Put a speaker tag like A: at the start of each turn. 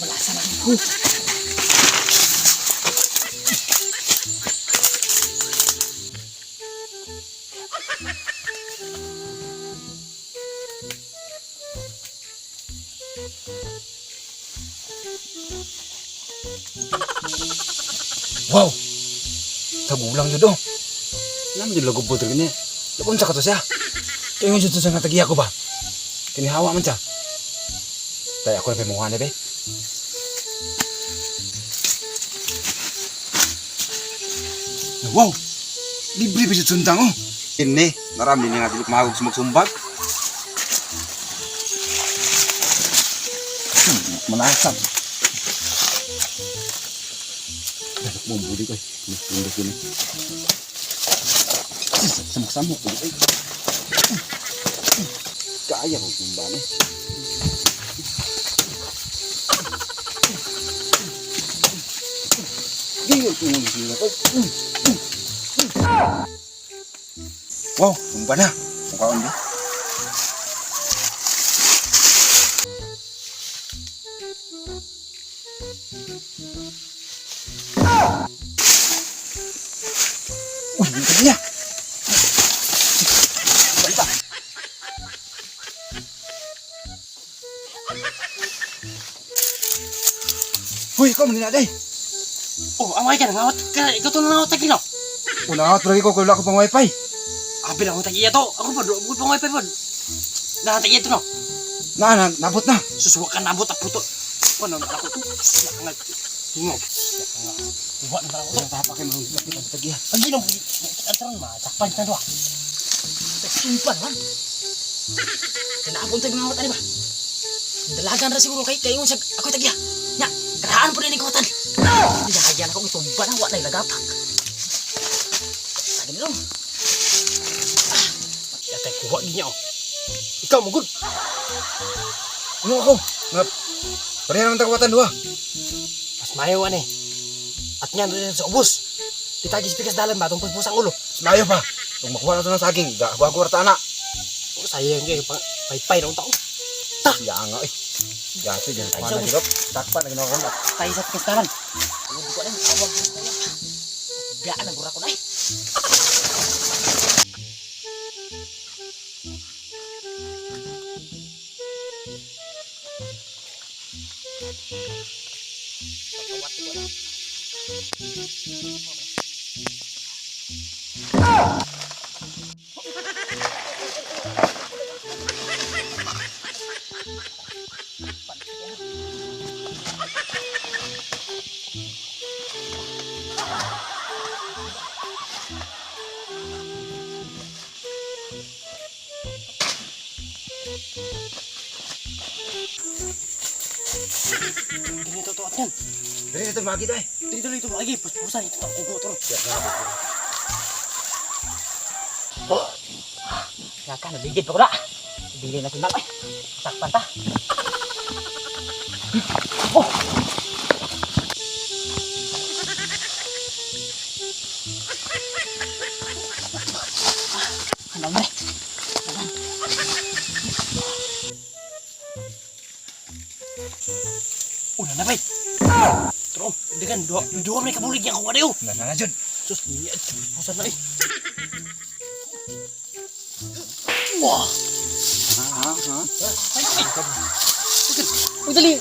A: Malasa na ko.
B: Wow! Tagulang jud oh. Nam jud lago putri ni. Lagun sa kato siya. Kaya jud sa nga tagiya ko ba? Kini hawa man siya. Tay ako na pimuha ni be. Wow! Libre pa siya sundang oh.
C: Kini, marami na nga dili mahagog sa magsumbag.
B: Malasap.
C: Bumbudik oy. Bumbudik ini. Samok-samok oy. Kaya ko tumba ni. Di ko tungod oy.
B: Wow, tumba na.
C: Mukhaon di.
B: Uy, yung tagiya. Balita. Uy, ikaw man day.
A: Oh, amay ka nangawat ka. Ikaw to nangawat tagino.
B: Una nga lagi ko kay wala ko pang wifi.
A: Abi lang tag iya to. Ako pa do pang wifi pod. Na tag iya to no.
B: Na, na, nabot na.
A: Susuwakan nabot at puto. Ano na ako to? Nakangag. Hingog. Kuha na ako to.
B: Tapa kay mga lapit ang tagiya.
A: Ang ginong antarang matakpan ta doa. Sumpan man. Tinapon tayo mga ani ba? Dalagan ra siguro kay kaingon sa ako tagya. Nya, karaan po din kawatan. Diyayan ako gitumba na wa na lagapak. Tagi nilo. Ah, yatay kuha ginya oh. Ikaw mo gud.
B: Ano ako? Nga, pareha naman tagwatan duha.
A: Mas mayo ani. At nyan rin sa ubos. Ditagis pikas dalan ba tong puspusan ulo.
B: Mas maayo pa. Kung makuha na to ng saging, gago ta na.
A: Oh, sayang gyud pang paypay na tao.
B: Ya nga eh. Yasi diyan pa na dito. Takpa na ginawa ko.
A: Tayo sa pikas dalan. Ano di ko alam, tawag ko na. Biyaan ang gura ko na eh. Dili to at yan.
B: Dili na to magi day.
A: Dili to lagi puspusan ito tang kugo to. Oh. Kaka nabigid pa ko na. Dili na sundang eh. Sakpan ta. Oh. Ang dami. Una na bay. Tro, degan dua dua may kabulig yan kuha dayo.
B: Na na na jud.
A: Sus, niya pusan na eh. Wah.
C: Ha ha.
A: Ay, ay. Uy, dali.